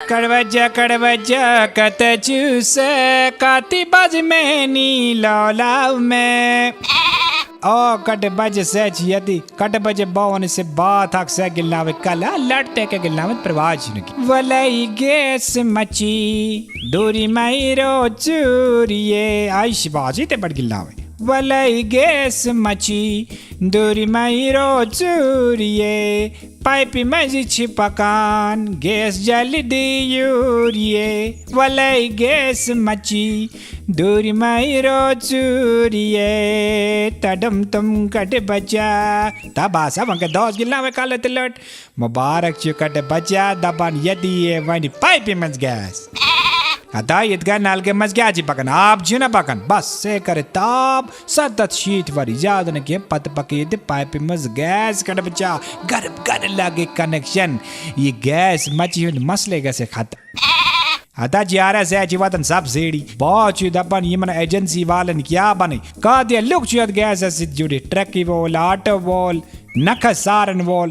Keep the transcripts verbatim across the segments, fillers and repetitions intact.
کڑوجہ، کڑوجہ، کتہ چھُ سہ؟ کتی بج میں نی لولاو میں۔ او کٹ بج سچ یتی، کٹ بج باون سے بات حق سے گلناوے کلا لٹ پہ کے گلناوے پرواز نکی۔ ولی گیس مچی، دوری مئی رو چوریے، آیش بازی تے بڑ گلناوے۔ ولی گیس مچی، دوری مئی رو چوریے، پایپہِ منٛزِ چھِ پکان گیس جلدی یوٗریے۔ وَلَے گیس مَچی دوٗرِ مَے روزوٗریے۔ تَڈَم تُم کَٹہٕ بَچا۔ تَب ہسا وۄنۍ گٔے دۄہَس گِنٛدناوَے کَلہٕ تہٕ لٔٹ۔ مُبارک چھُ کَٹہٕ بَچا دَپان ییٚتہِ یِیے وۄنۍ پایپہِ منٛز گیس۔ ہتا یِتھ کٔنۍ نلکہِ منٛز کیٛاہ چھِ پَکان؟ آب چھُنہ پَکان۔ بس سے کَرِ تاپھ۔ ستتھ شیٖتھ ؤری، زیادٕ نہٕ کینٛہہ، پتہٕ پکہِ ییٚتہِ پایپہِ منٛز گیس کَٹہٕ بَچا، گرم گرٕ لاگہِ کنیکشن۔ یہِ گیس مَچہِ ہُنٛد مسلے گژھِ ختم۔ ہتا جی آر ایس اے چھِ واتان سبسڈی۔ بہٕ چھُس دَپان یِمن ایجنسی والٮ۪ن کیٛاہ بَنٕے؟ کاتھ یا لُکھ چھِ یَتھ گیسَس سۭتۍ جُڑِتھ، ٹرکہِ وول، آٹو وول، نَکھٕ سارن وول۔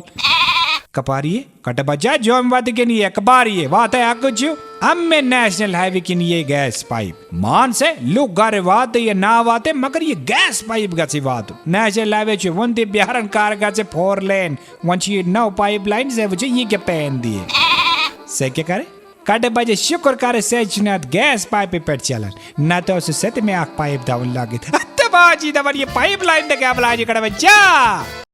کپار یہِ؟ کَٹہٕ بَچا جوٚم وَتہِ کِنۍ یہِ کپار یہِ؟ واتَے اَکُے چھُ، اَمے نیشنل ہائی وے کِنۍ یہِ گیس پایپ۔ مان سے، لُکھ گرٕ واتہٕ یا نہ واتہٕ، مگر یہِ گیس پایپ گژھِ واتُن۔ نیشنل ہائی وے چھُ وُنہِ تہِ بِہارن کَر گژھِ فور لین۔ وۄنۍ چھِ یہِ نٔو پایپ لائن، ژےٚ وٕچھِ یہِ کیٛاہ پین دِیہِ۔ ژےٚ کیٛاہ کَرِ؟ کَٹہٕ بَچا شُکُر کَرٕ، ژےٚ چھُنہٕ اَتھ گیس پایپہِ پٮ۪ٹھ چلان۔ نَتہٕ اوس سُہ تہِ مےٚ اَکھ پایپ تھاوٕنۍ لٲگِتھ۔ تہٕ بہٕ حظ چھُس دَپان، یہِ پایپ لائن تہِ کیٛاہ بَلاے چھِ کَٹہٕ بَچا؟